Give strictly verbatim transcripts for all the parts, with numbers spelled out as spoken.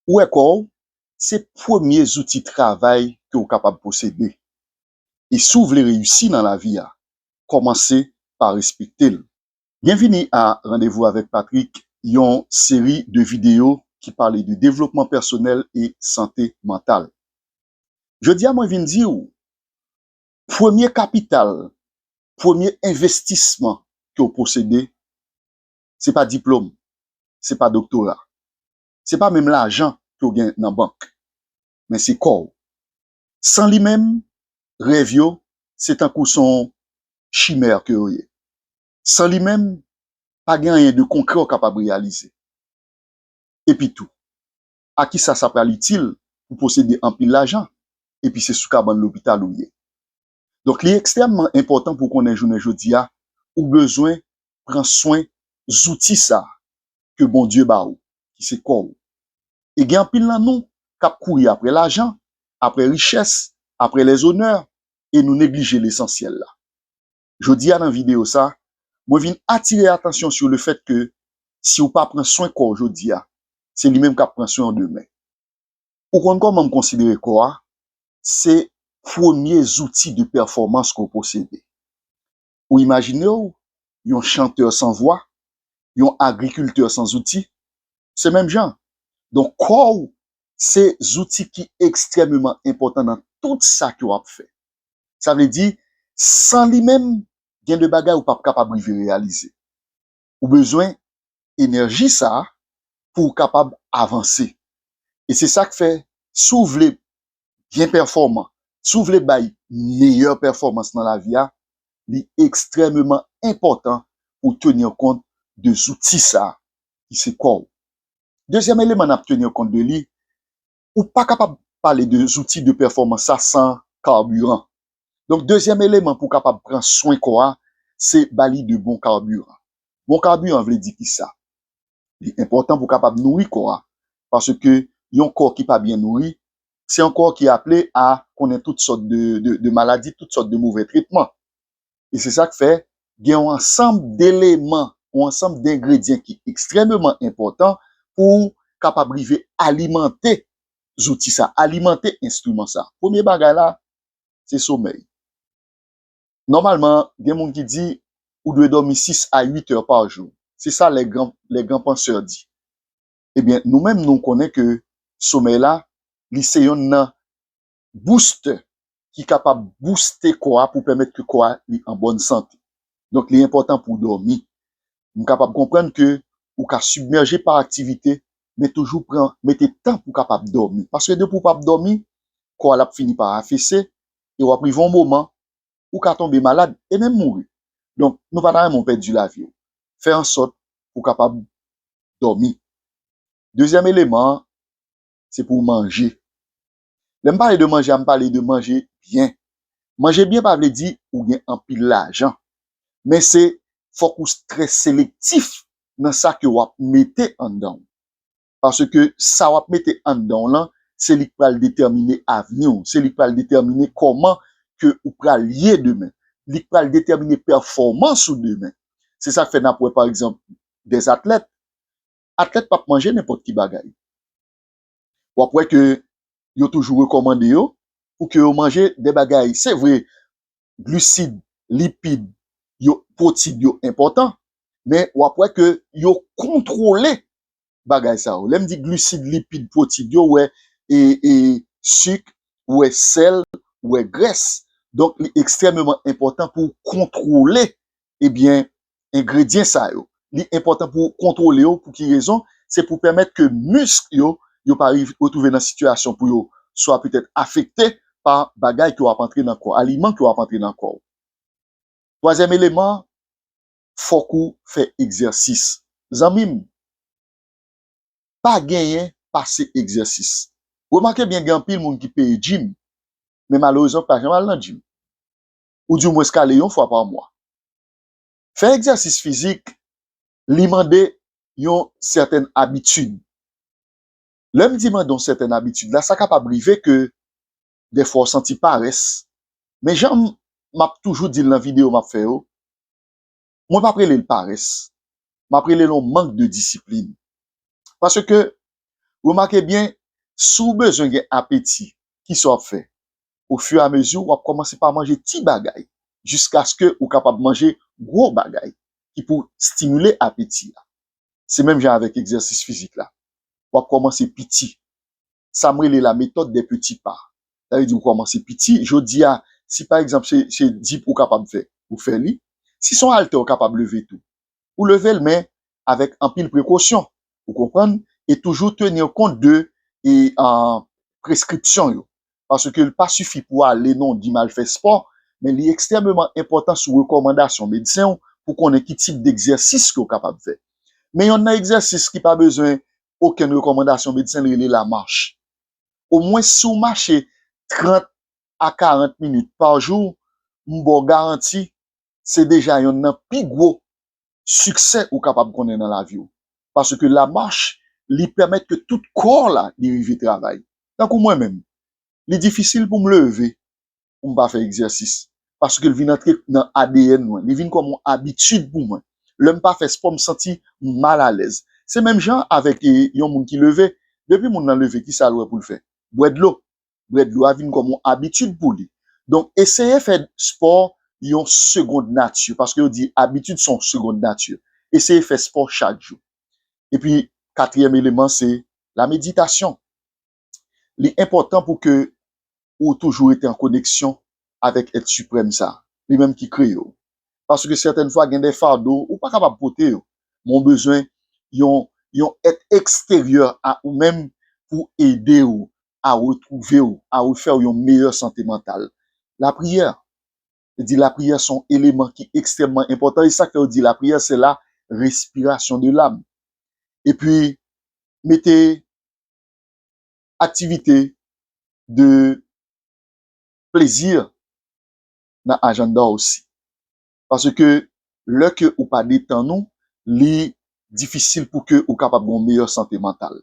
Ou wè kò w, se premye zouti travay ke w kapab posede. E si w vle reyisi nan lavi a, kòmanse pa respekte l. Byenvini a Randevou avèk Patrick, yon seri de videyo ki pale de devlopman pèsonèl e sante mantal. Jodi a, mwen vin di w, premye kapital, premye envestisman ke w posede, se pa diplòm, se pa doktora, se pa menm lajan ke w gen nan bank, men se kò w. San li menm, rèv yo, se tankou se yon chimè ke yo ye. San li menm, pa gen anyen de konkrè w kapab reyalize. Epi tou, a ki sa sa pral itil pou posede anpil lajan, epi se sou kabann lopital ou ye? Donk, li ekstrèmman enpòtan pou w konnen jounen jodi a, ou bezwen pran swen zouti sa a ke Bondye ba ou, ki se kò w. E gen anpil nan nou k ap kouri apre lajan, apre richès, apre lèzonè, e nou neglije lesansyèl la. Jodi a nan videyo sa, mwen vin atire atansyon sou le fèt ke si w pa pran swen kò w jodi a, se li menm k ap pran swen w demen. Ou konn kòman m konsidere kò a? Se premye zouti de pèfòmans ke w posede. Ou imajine w yon chantè san vwa, yon agrikiltè san zouti? Se menm jan. Donk, kò w se zouti ki ekstrèmeman enpòtan nan tout sa ke w ap fè. Sa vle di, san li menm, gen de bagay ou p ap kapab rive reyalize. Ou bezwen enèji sa a pou w kapab avanse. E se sa k fè, si w vle byen pèfòman, si w vle bay meyè pèfòmans nan lavi a, li ekstrèmeman enpòtan pou w tenir kont de zouti sa a, ki se kò w. Dezyèm eleman n ap tenir kont de li, ou pa kapab pale de zouti de pèfòmans sa san kabiran. Donk, dezyèm eleman pou w kapab pran swen kò a, se ba li de bon kabiran. Bon kabiran vle di ki sa? Li enpòtan pou w kapab nouri kò a, paske yon kò ki pa byen nouri, se yon kò ki aple a konnen tout sòt de, de, de maladi, tout sòt de movè tretman. E se sa k fè, gen yon ansanm deleman, yon ansanm dengredyan ki ekstrèmeman enpòtan pou w kapab rive alimante zouti sa, alimante enstriman sa. Premye bagay la, se somèy. Nòmalman, gen moun ki di ou dwe dòmi sis a uit è pa jou. Se sa lè gran, lè gran pansè di. Ebyen, nou menm, nou konnen ke somèy la, li se yonn nan booster ki kapab booste kò a pou pèmèt ke kò a li an bòn sante. Donk, li enpòtan pou w dòmi. M kapab konprann ke ou ka sibmèje pa aktivite, men toujou pran, mete tan pou w kapab dòmi. Paske depi w p ap dòmi, kò a l ap fini pa afese, e w ap rive yon moman, ou ka tonbe malad e menm mouri. Donk, nou pa ta renmen w pèdi lavi w. Fè an sòt pou w kapab dòmi. Dezyèm eleman an, se pou w manje. Lè m pale de manje a, m pale de manje byen. Manje byen pa vle di ou gen anpil lajan, men se fòk ou trè selektif nan sa ke w ap mete anndan w. Paske sa w ap mete anndan w lan, se li k pral detèmine avni w, se li k pral detèmine kòman ke ou pral ye demen, li k pral detèmine pèfòmans ou demen. Se sa k fè n ap wè, pa egzanp, dèzatlèt. Atlèt p ap manje nenpòt ki bagay. W ap wè ke yo toujou rekòmande yo pou ke yo manje de bagay, se vre, glisid, lipid, yo, pwotid yo enpòtan, men w ap wè ke yo kontwole bagay sa yo. Lè m di glisid, lipid, pwotid yo, w wè e, e, sik, w wè sèl, w wè grès. Donk, li ekstrèmeman enpòtan pou w kontwole, ebyen, engredyan sa yo. Li enpòtan pou w kontwole yo. Pou ki rezon? Se pou pèmèt ke misk yo, yo pa rive retwouve nan sitiyasyon pou yo swa petèt afekte pa bagay ke w ap antre nan kò, aliman ke w ap antre nan kò w. Twazyèm eleman, fòk ou fè egzèsis. Zanmi m, pa genyen pase egzèsis. Remake byen, gen anpil moun ki peye gym, men malerezman pa janm al nan gym. Ou di omwens k ale yon fwa pa mwa. Fè egzèsis fizik, li mande yon sètèn abitid. Lè m di mande yon sètèn abitid la, sa kapab rive ke dèfwa w santi parès. Men jan m, m ap toujou di l nan videyo m ap fè yo, Mwen p ap rele l parès. M ap rele l yon mank de disiplin. Paske, remake byen, si w bezwen gen apeti, kisa w ap fè? Ofiramezi, w ap kòmanse pa manje ti bagay, jiskaske ou kapab manje gwo bagay ki pou stimile apeti a. Se menm jan avèk egzèsis fizik la. W ap kòmanse piti. Sa m rele la méthode des petits pas. Sa vle di ou kòmanse piti. Jodi a, si pa egzanp se, se dip ou kapab fè, ou fè li. Si se yon altè ou kapab leve tou, ou leve l, men avèk anpil prekosyon. Ou konprann? E toujou tenir kont de e, a, preskripsyon yo. Paske l pa sifi pou ale nan yon gym al fè spò, men li ekstrèmeman enpòtan sou rekòmandasyon medsen w pou konnen ki tip degzèsis ke w kapab fè. Men yonn nan egzèsis ki pa bezwen okenn rekòmandasyon medsen, l rele lamach. Omwen si w mache trant a karant minit pa jou, m ba w garanti, se deja yonn nan pi gwo siksè ou kapab konnen nan lavi w. Paske lamach, li pèmèt ke tout kò w la, li rive travay. Tankou mwen menm, li difisil pou m leve, pou m pa fè egzèsis. Paske l vin antre nan A D N mwen. Li vin kòm yon abitid pou mwen. Lè m pa fè spò, m santi m mal alèz. Se menm jan avèk, e, yon moun ki leve. Depi moun nan leve, kisa l wè pou l fè? Bwè dlo. Bwè dlo a vin kòm yon abitid pou li. Donk, eseye fè spò yon segond nati, paske yo di abitid se yon segond nati. Eseye fè spò chak jou. Epi, katriyèm eleman, se la meditasyon. Li enpòtan pou ke ou toujou rete an koneksyon avèk èt siprèm sa, li menm ki kreye w. Paske sètèn fwa, gen de fado, ou pa kapab pote yo. Men w bezwen yon, yon èt eksteryè a ou menm pou ede w a retwouve w, a refè w yon meyè sante mantal. Lapriyè. Li di lapriyè se yon eleman ki ekstrèmman enpòtan. E sa k fè yo di lapriyè, se la respiration de l'âme. Epi, mete aktivite de plezi nan ajanda w osi. Paske lè ke ou pa detann ou, li difisil pou ke ou kapab gen yon meyè sante mantal.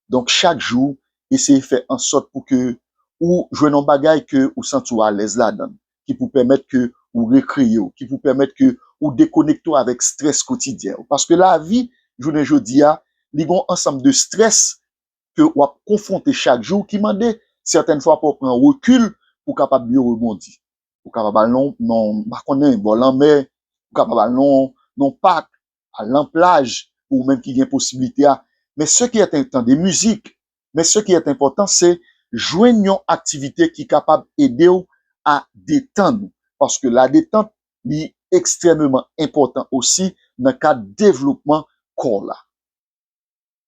Donk, chak jou, eseye fè an sòt pou ke ou jwenn yon bagay ke ou santi w alèz ladan l, ki pou pèmèt ke ou rekreye w, ki pou pèmèt ke ou dekonekte w avèk strès kotidyen w. Paske lavi, jounen jodi a, li gen yon ansanm de strès ke w ap konfwonte chak jou, ki mande sètèn fwa pou w pran rekil pou w kapab byen rebondi. Ou kapab al nan, nan, m pa konnen, bò lanmè, ou kapab al nan, nan pak, al nan plaj, pou ou menm ki gen posiblite a. Men ce qui est important, tande mizik, men ce qui est important, se jwenn yon aktivite ki kapab ede w a detann ou. Paske la detant, li ekstrèmeman enpòtan osi nan kad devlopman kò w la.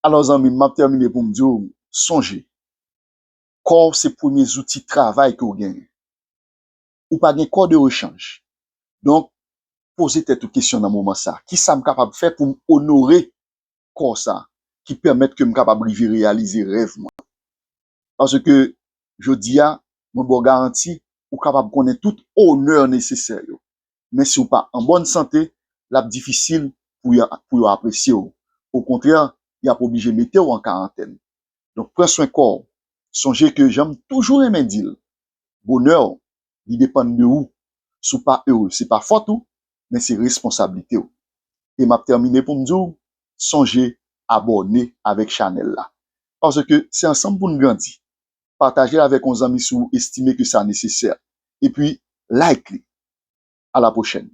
Alò, zanmi m, m ap tèmine pou m di w, sonje, kò w se premye zouti travay ke w genyen. Ou pa gen kò de rechanj. Donk, poze tèt ou kesyon nan moman sa. Kisa m kapab fè pou m onore kò sa ki pèmèt ke m kapab rive reyalize rèv mwen? Paske, jodi a, mwen ba w garanti, ou kapab konnen tout onè nesesè yo. Men si w pa an bòn sante, l ap difisil pou yo, pou yo apresye w. Okontrè, y ap oblije mete w an karantèn. Donk, pran swen kò w. Sonje ke jan m toujou renmen di l, bonè w, li depann de ou. Si w pa ere, se pa fòt ou, men se responsablite w. E m ap tèmine pou m di w, sonje abòne avèk chanèl la. Paske se ansanm pou n grandi. Pataje l avèk yon zanmi si w estime ke sa nesesè. Epi, like li. A la pwochèn.